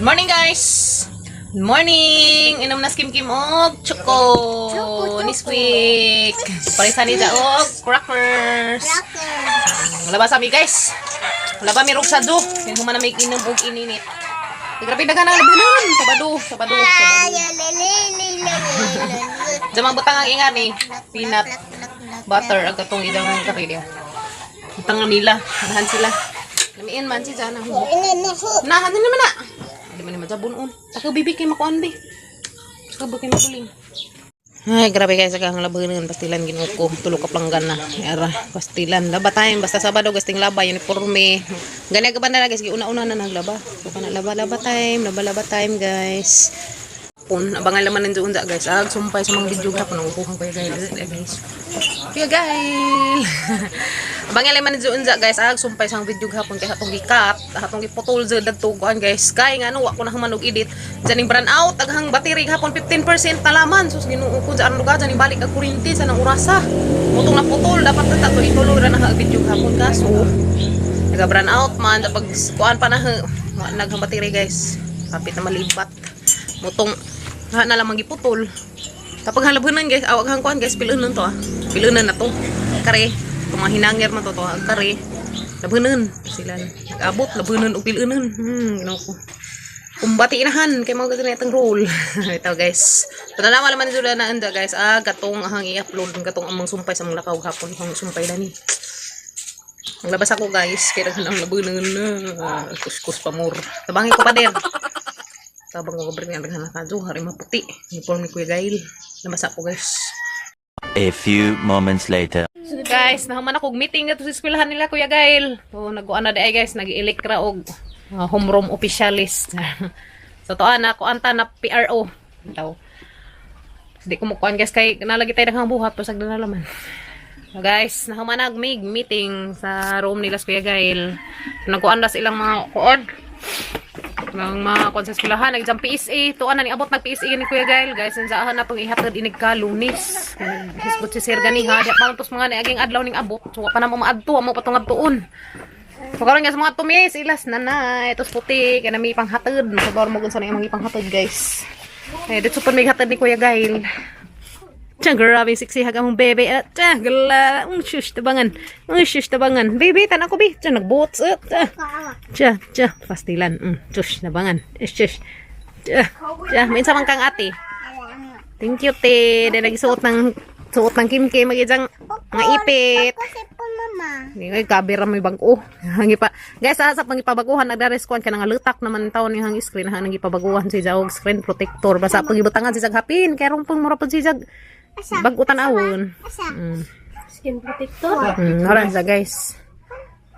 Morning, guys! Good morning! Inom na skim kim og choco, Choco, choco. Nesquik. Parisan ni og crackers. Laba sa mi, guys. Laba mi rug sa do. Kaya human na may inom og ininit. Grabe daghan ang labunan. Sabado, Sabado, Sabado. Diyan butang ang ingan ni peanut butter ang katong idang kape niya. Butang na nila. Hanahan sila. Lamiin man si Jana. Nahan na naman na. Di man naman jabon on. Taka bibi kay makuan bi. Taka ba kay maguling. Ay, grabe guys, ang labanan pastilan Ginoo ko. Tulo ka planggana. Ara, pastilan. Laba time basta Sabado gasting laba uniforme. Gani ka ba na guys, giuna-una na naglaba. So kana laba laba time, laba laba time, guys. Pun, abangan laman ng unsa, guys. Ag sumpay sa mga video hapon ang kukuha ko, guys. Guys. Kaya guys. Abangan laman ng unsa, guys. Ag sumpay sa mga video hapon kay hatong gikat, hatong giputol sa dadto kuan, guys. Kay nga wa ko na human og edit. Diyan ning brand out aghang battery hapon 15% na laman. Sus, Ginoo ko dyan lugar diyan balik ang kuryente sa nang orasa. Mutong naputol dapat na to ituloy ra na ang video hapon kaso naga brand out man pag kuan pa na naghang battery, guys. Kapit na malibat. Mutong ha na lamang giputol. Tapos halabunan, guys, awag hang kuan, guys, pilunan to ah. Pilunan na to. Kare, itong mga hinangir man to to, ang kare. Labunan sila nag-abot labunan og pilunan. Ginoo ko. Kumbati inahan kay mga ganito itong role. Ito, guys. Tanawa naman sila na anda, guys. Ah, katong ahang i-upload katong among sumpay sa mga lakaw hapon hang sumpay dani. Ang labas ako, guys, kaya daghan ang labunan na kuskus pa more. Tabangin ko pa din. Tabang ko kabar nga daghan na kadyo, hari maputi. Uniform ni Kuya Gail. Labas ako, guys. A few moments later. Guys, nahuman ako og meeting dito sa eskwelahan nila Kuya Gail. So nag-uan na di ay, guys, nag-elektra og homeroom officialist. So to ana ko anta na PRO. Daw. Di ko mukuan, guys, kay nalagi tayo daghang buhat pasag na laman. So guys, nahuman na mig meeting sa room nila sa Kuya Gail. Nagkuan na sa ilang mga kuod ng mga kuan sa eskwelahan, nag PSA to ana ni abot nag PSA ni Kuya Gail, guys. Ang saahan na tong ihatod inig ka Lunes. Hisbot si Sir ganiha di pa tos mga niaging adlaw ning abot, so wa pa na mo maadto mo patong adtuon. So karon, guys, mga tumis ilas nanay tos puti kay na may panghatod makabawar mo gun sa nang ipanghatod, guys. Eh dito pa may hatod ni Kuya Gail. Tiyan, grabe sexy hag among bebe. At tiyan, gala. Shush, tabangan. Shush, tabangan. Bebe, tan ako, be. Tiyan, nagbots. At, tiyan. Tiyan, tiyan. Pastilan. Shush, tabangan. Shush. Tiyan, tiyan. Minsan man kang ate. Thank you, te. Dahil lagi suot ng Kim Kim. Mag-isang mga ipit. Kasi po, mama. Hindi ko kabira may bag-o. Hangi pa. Guys, sa pangipabaguhan nagdares kuan ka nga lutak naman taon yung hang screen hang nangipabaguhan si Jawg screen protector. Basta pagibutangan si Jag hapin kay rong pong mura pud si Jag. Bag-o tan-awon. Asa? Skin protector. Ora sa, guys.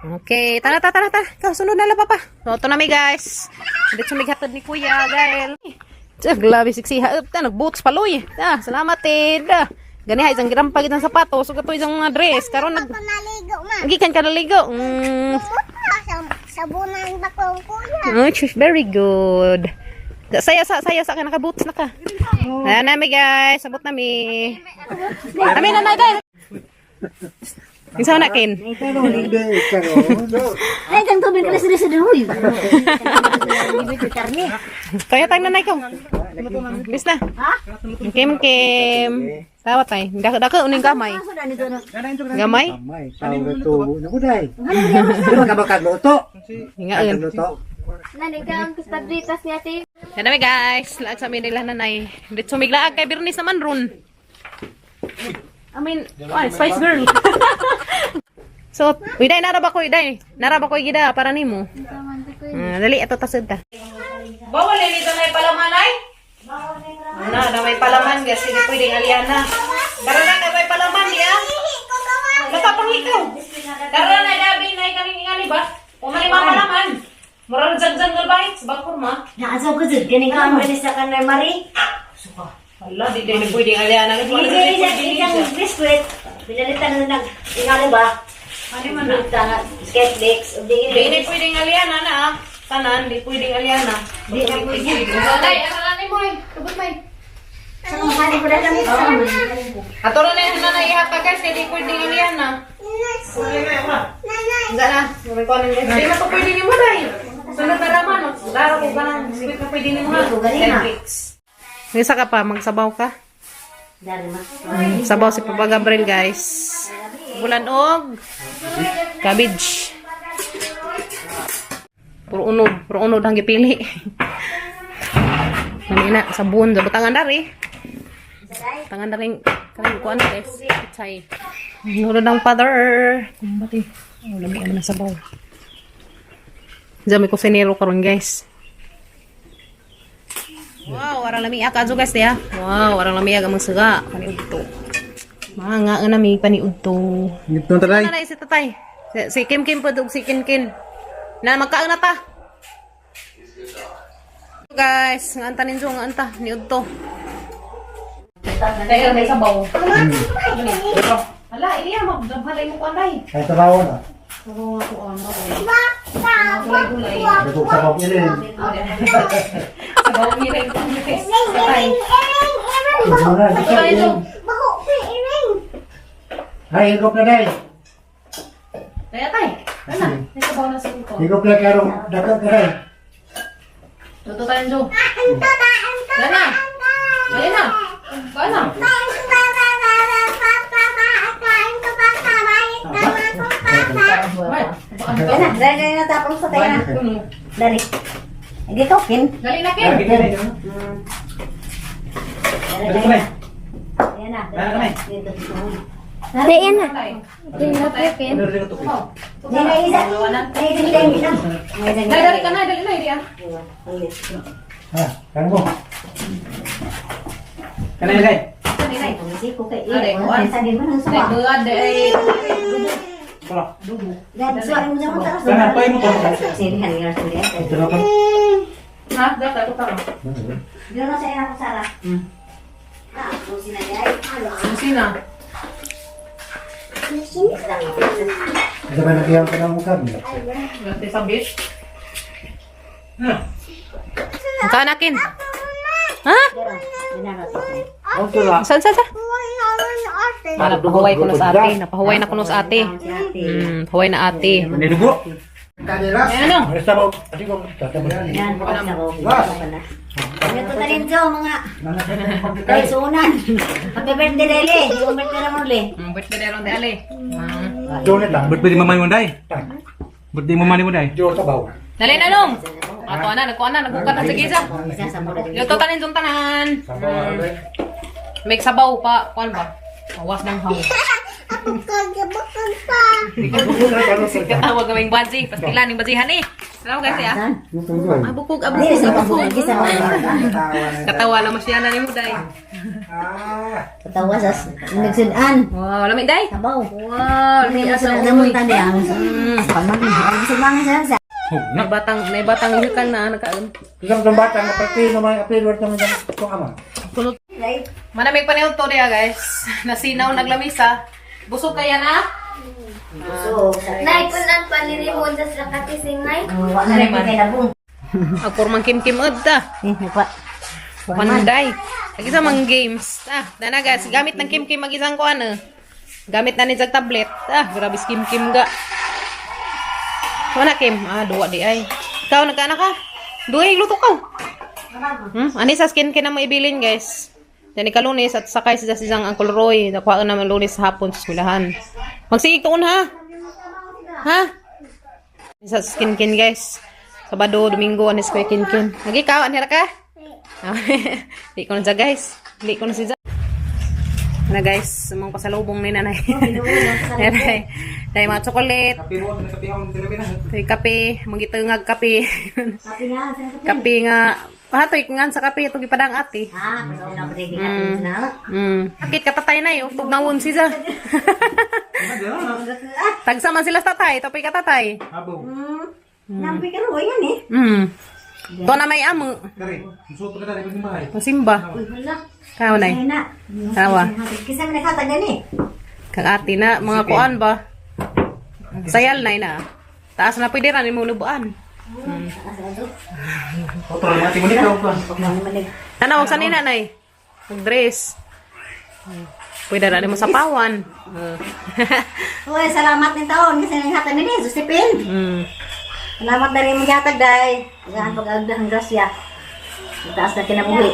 Okay, tara tara tara tara. Ikaw, sunod na lang, papa. So, ito na mi, guys. Dito sumighatod ni Kuya, Gael. Tiyan, grabe sexy ha. Ta nag-boots paloy. Ah, salamat eh. Da. Gani ha, isang girampag isang sapatos, ug ato isang mga dress. Karon nag Ako naligo, ma. Gikan ka naligo. Sabunan ba ko, kuya? Oh, shush, very good. Saya sa saya sa ka naka-boots na ka. Ayan na mi, guys, sabot na mi. Kami na na, guys. Kinsa na kin? Ay, kang tubig ka na sila sa duhoy. Kaya tayo nanay ko. Bis na. Kim Kim. Tawa tay. Dako dako uning gamay. Gamay? May tawag tubo na ko day. Di ba ka makagluto? Hingaon. Kagluto. Nanig ka ang kustabritas niya, ate. Yan na mi, guys. Laag sa amin nila nanay. Dito sumiglaag kay Bernice naman ron. I mean, oh, Spice Girl. So, uy day, nara ba ko, day? Nara ba ko gida para nimo? Ah, dali ato tasud ta. Bawal ini dito may palaman ay. Na, na may palaman, guys, hindi pwedeng aliana. Tara na, na may palaman niya. Natapang ikaw. Tara na, dabi na kaming ingali ba? Kung may mga palaman. Murang jagjag na ba? Bakor ma. Naasaw ko dyan. Ganing ka ang ganis sa kanay, Marie. Wala, di din pwedeng aliana. Hindi isang biskwit. Pinalitan na nag... Ingalo ba? Ano man na? Sketch O di Di ni pwedeng aliana na ah. Tanan, di pwedeng aliana. Di na pwede. Ay, ano mo eh. Tubot may. Sa mga hari ko na lang ito. Ato na yung nanay ihatag, guys, kaya di pwedeng aliana. Nanay. Hindi na. May kunin, guys. Di na to pwede ni mo day. Sunod na naman, magdaro ko ka ng biskwit na pwede nimo ha. Isa ka pa, magsabaw ka. Dari ma. Sabaw si Papa Gabriel, guys. Bulan og cabbage. Puro unod ang gipili. Nami na sabon, butangan dari. Tangan dari kanang kuan, guys. Pichay. Nulod ang father. Kumbati. Oh, lami naman ang sabaw. Diyan may kusinero karon, guys. Wow, arang lami ka guys diya. Wow, arang lami among suga paniudto. Mga nga nami paniudto. Ngit nung taday. Ano na si tatay? Si Kim Kim po si Kim Kim. Na magkaang na ta. Guys, nga anta ninyo, nga anta niudto. Tayo may sabaw. Hala, iya magdabhalay mo kanay. Ay sabaw na. Gulay-gulay. Dagog sabaw ilin. Sabaw nila yung tatay. Ito na. Ay, higop na day. Tayo tay. Ano? May sabaw na sa ito. Higop na karong dagat ka day. Luto tayo, Jo. Dana. Ayun na. Paano? Yan na, dali dali na tapos sa tayo na. Dali. Hindi to, kin. Dali na, Kim. Dali dali. Yan na. Dito. Dali na. Dali na isa. Dali dali dali na. Dali, dali ka na. Dali na, hindi ah. Ha, kan mo. Dali na. Dali, kuan. Dali, buwan, dali. Ito na pa. Ha? Dali, ito pa. Sina. Isa ba nagiyang ka ng mukha? Dati sa beach. Kanakin. Ha? Okay la. Saan, saan, saan? Ah, napahuway ko na sa ate. Napahuway na ko na sa ate. Huway na ate. Kanilas. Ayan, ano? Ay sabaw. Ati ko. Tatabayan. Ito na rin, Jo, mga kaisunan. Happy birthday, Lele. Yung birthday na mo, Le. Birthday na ron, dali. Donut lang. Birthday mama mo day. Birthday mama mo day. Jo sabaw. Dali na nung. Ato na, nagkuha na, nagkuha na sa gisa. Isa sa mura. Luto tanin yung tanan. Sabaw. May sabaw pa. Kuan ba? Awas ng haw. Katawag kaming baji. Pastilan yung bajihan eh. Alam guys ya. Abukog, abukog, abukog. Katawa na masya na ni mo, day. Ah. Katawa sa nagsunan. Wow, lamig day. Sabaw. Wow, lamig May asa asa uy. mo tani ang. Pamang. Sumangin sa sa. May batang hikal na nakaon. Isang bata na pati na mga apel word naman itong ama. Kulot. Manamig pa niyo to diya, guys. Nasinaw naglamisa. Busog kaya na? So, Nay, kunan panirimon sa sakatising, Nay. wala na kay labong. Ang kurmang kimkim ta. Eh, nagpa. Panday. Mag-isa mang games. Ah, dana guys, gamit ng kimkim mag-isang ko ano. Gamit na ni jag tablet. Ah, grabe si kimkim ga. Wala Kim. Ah, duwa di ay. Ikaw nagkaana ka? Duwa luto ka. Ani sa skin na mo ibilin, guys. Yan ka Lunes at sakay sa sisang Uncle Roy. Nakuha naman Lunes sa hapon sa eskwelahan. Magsigig tuon ha. Ha? Sa skin kin, guys. Sabado, Domingo, anis ko kin kin. Lagi ka, anhira ka? Di ko na siya, guys. Di ko na siya. Na guys, mga pasalubong ni nanay. Nanay. Dahil mga chocolate, tay kape, magitungag kape. Kape nga, sa kape. Kape nga, pahatoy nga sa kape, itong ipadang ate. Ah, pasok na pwede kape na. Akit katatay na eh, tugnawon siya. Tagsa man sila sa tatay, topi ka tatay. Abo. Nampi ka ro yan eh. To na may amo. Dere, musuot ka dere pag bahay. Masimba. Uy, hala. Kao nay. Ay na. Tawa. Kisa man nakatag gani. Kang ate na, mga kuan ba? Sayal na ina. Taas na pwede rin mo lubuan. Otro na mo nito ko. Tanaw sa nina nay. Mag-dress. Pwede rin mo sa pawan. Uy, salamat ni taon kasi nang hatag ni Josephine. Salamat na rin mo yatag, day. Gaan pag-agdahang grasya. Taas na kinabuhi.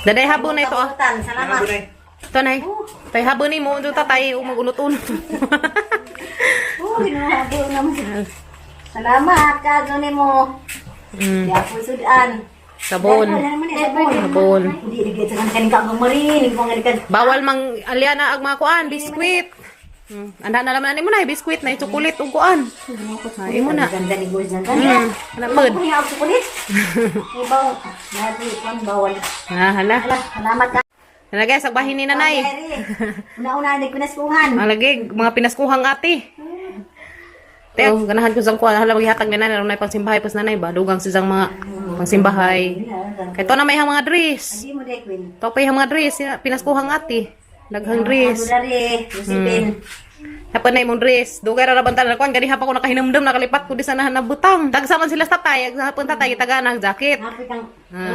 Daday habo na ito ah. Kabutan, salamat. Ito nay. Tay habo ni mo unto tatay magunot-unot. Oh, ginuhabo naman. Salamat, kago ni mo. Yapon sudan. Sabon. Wala naman eh, sabon. Sabon. Hindi, di sa kanin ka ang marin. Hindi ko nga ka. Bawal mang alyana ag mga kuan, biskwit. Anda na naman ani mo na, biskwit na chocolate ug kuan. Ay mo na. Ganda ni Gordon. Ana pod. Ano yung chocolate? Ibaw. Nadi, kwan, bawal. Ah, hala. Hala, salamat ka. Hala guys, agbahin ni nanay. Una-una, hindi pinaskuhan. Ang lagi, mga pinaskuhang ate. Te, oh, ganahan ko sang kuan, hala maghihatag ni nanay, aron pangsimbahay pas nanay ba, dugang sisang mga pangsimbahay. Kay to na may hang mga dress. Hindi mo, day, Queen. To pa yung mga dress, ya, pinaskuhang ate. Daghang dress. Ano na rin, Josephine. Hapan na imong dress. Dugay ra rabantan na kuan gani hapa ko nakahinumdum nakalipat ko di sa nahan butang. Tagsa man sila sa tatay, hapon tatay gitagaan ang jacket. Happy kang,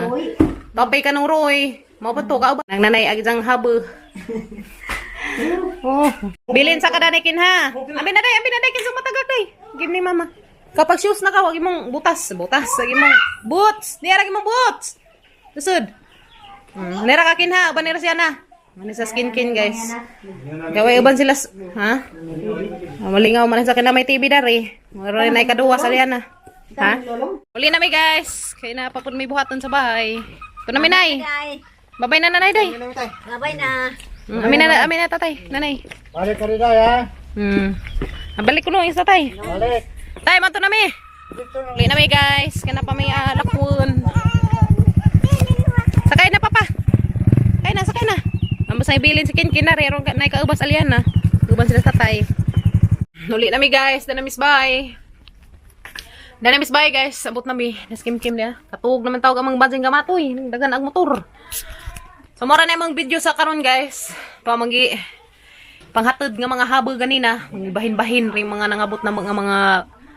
uy. Topay ka nung Roy. Mao pa to ka ba? Nang nanay ag isang habo. Oh. Bilin sa kadanay kin ha. Abi na day kin sumatagak day. Give ni mama. Kapag shoes na ka, wag imong butas, butas, wag imong boots. Niya ra imong boots. Lusod. Nira ka kin ha, uban nira siya na. Mani sa skin kin guys. Gaway uban sila ha? Ah, malingaw man sa kina may TV dari. Maro na ikaduwa sa liyan na. Ha? Uli na mi guys. Kay na pa pud may buhaton sa bahay. Ito na mi nay. Day. Babay na nanay day. Babay na. Amin na amin na tatay, nanay. Balik ka rin day ha. Balik ko no isa tay. Balik. Tay mato na mi. Uli na mi guys. Kana pa may lakon. Sakay na papa. Sakay na, sakay na. Ang basta ibilin si Kinkin na rin. Nay kaubas alian na. Uban sila sa tatay. Uli na mi guys. Dana miss bye. Dana miss bye guys. Abot na mi. Nas kim kim niya. Katuog naman tawag ang mga badjing gamatoy. Dagan ang motor. So mora na imong video sa karon guys. Pamagi panghatod nga mga habo ganina, mga bahin-bahin ring mga nangabot na mga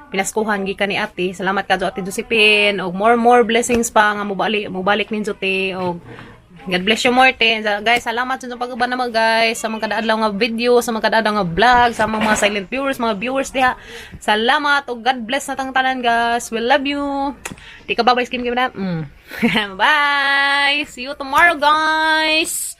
pinaskuhan gikan ni ate. Salamat kadto Ate Josephine og more more blessings pa nga mobalik mobalik ninyo te og God bless you more te. Guys, salamat sa inyong pag-uban naman guys sa mga kadaadlaw nga video, sa mga kadaadlaw nga vlog, sa mga silent viewers, mga viewers diha. Salamat og God bless na tang tanan guys. We love you. Di ka babay skin na. Bye. See you tomorrow guys.